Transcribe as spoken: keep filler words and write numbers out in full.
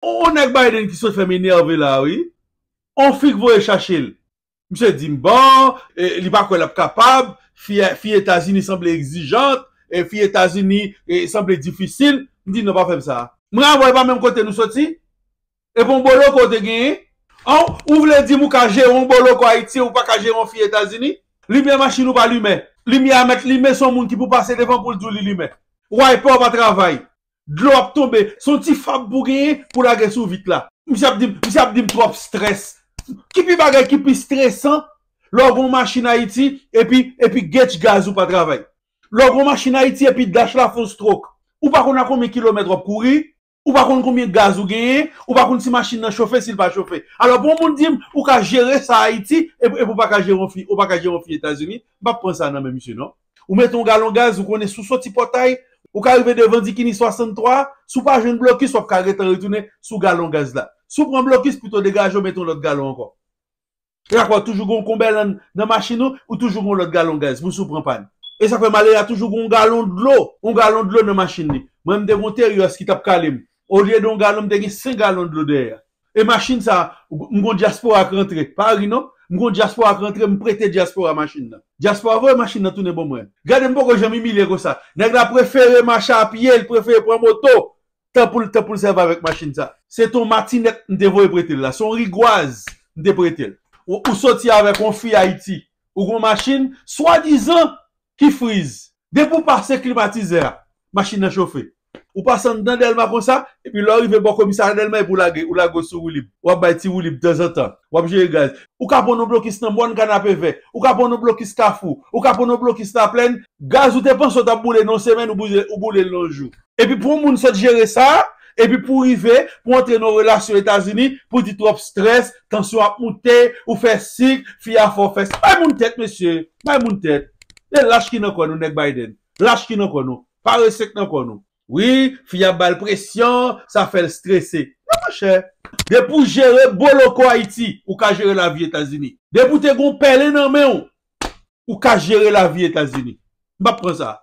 On nèg Biden ki sot fè m enève la, wi. On fi k voye chache l. Misye di m, bon, e, li pa kwè l ap kapab, fi, fi Etazini sanble egzijant, e, fi Etazini e, sanble difisil. M di, non, pa fè m sa. M renvwa pa menm kote nou soti. E pou yon boloko w te genyen? An, ou vle di m ou ka jere yon boloko Ayiti, ou pa ka jere yon fi Etazini? Limyè machin ou pa limen. Limyè a mèt limen, se yon moun ki pou pase devan pou l di w li limen. Wiper pa travay. Dlo ap tonbe. Se yon ti fab pou genyen pou lage sou vit la. Misye ap di m, misye ap di m twòp strès. Ki pi bagay ki pi stresan lè w gen yon machin Ayiti epi, epi gauge gaz ou pa travay? Lè w gen yon machin Ayiti epi dash la fè yon stroke. Ou pa konn a konbyen kilomèt w ap kouri, ou pa konn konbyen gaz ou genyen, ou pa konn si machin nan chofe, si l pa chofe. Alò, pou yon moun di m, ou ka jere sa Ayiti, epi, epi ou pa ka jere yon fi, ou pa ka jere yon fi Etazini, m p ap pran sa nan men misye, non. Ou mete yon galon gaz, ou konnen si w soti Pòtay, ou ka rive devan Dikini swasanntwa, si w pa jwenn blokis, w ap ka gentan retounen sou galon gaz la. Si w pran blokis, pito degaje w mete yon lòt galon ankò. E dakò, toujou gen yon konbèlan nan machin ou, ou toujou gen yon lòt galon gaz, pou si w pran pàn. E sa fè malere a toujou gen yon galon dlo, yon galon dlo nan machin li. Mwen, m te gen yon Terios ki t ap kale m. Olye de yon galon, m te gen senk galon dlo dèyè. E machin sa, m gon dyaspora k rantre. Pa ri non. M gon dyaspora k rantre, m prete dyaspora machin nan. Dyaspora voye machin nan tounen ban mwen. Gade m poko janm imilye konsa. Nèg la prefere mache a pye, l prefere pran moto. Tan pou l, tan pou l sèvi avèk machin sa. Se t on matinèt m te voye prete l la. Se on rigwaz m te prete l. Ou, ou soti avèk on fi Ayiti. Ou gon machin, swadizan ki friz. Depi w pase klimatizè a, machin nan chofe. Ou pase anndan Dèlma konsa, epi lè w rive bò komisarya Dèlma, epi w lage, ou lage w sou woulib. W ap bay ti woulib tanzantan. W ap jere gaz. Ou ka pran yon blokis nan mòn Kanapevè. Ou ka pran yon blokis Kafou. Ou ka pran yon blokis Laplèn. Gaz ou te panse w t ap boule nan yon semèn, ou boule, ou boule l nan yon jou. Epi pou yon moun sot jere sa, epi pou rive, pou antre nan yon relasyon Etazini, pou di twòp strès, tansyon ap moute, ou fè sik, fi a fè w fè sik. Bay moun tèt, mesye. Bay moun tèt. E lach ki nan kò nou, nèg Biden. Lach ki nan kò nou. Parese k nan kò nou. Wi, fi a ba l presyon, sa fè l strese. Non, monchè. Depi w jere boloko Ayiti, ou ka jere lavi Etazini. Depi w te gon pèlen nan men w, ou ka jere lavi Etazini. M p ap pran sa.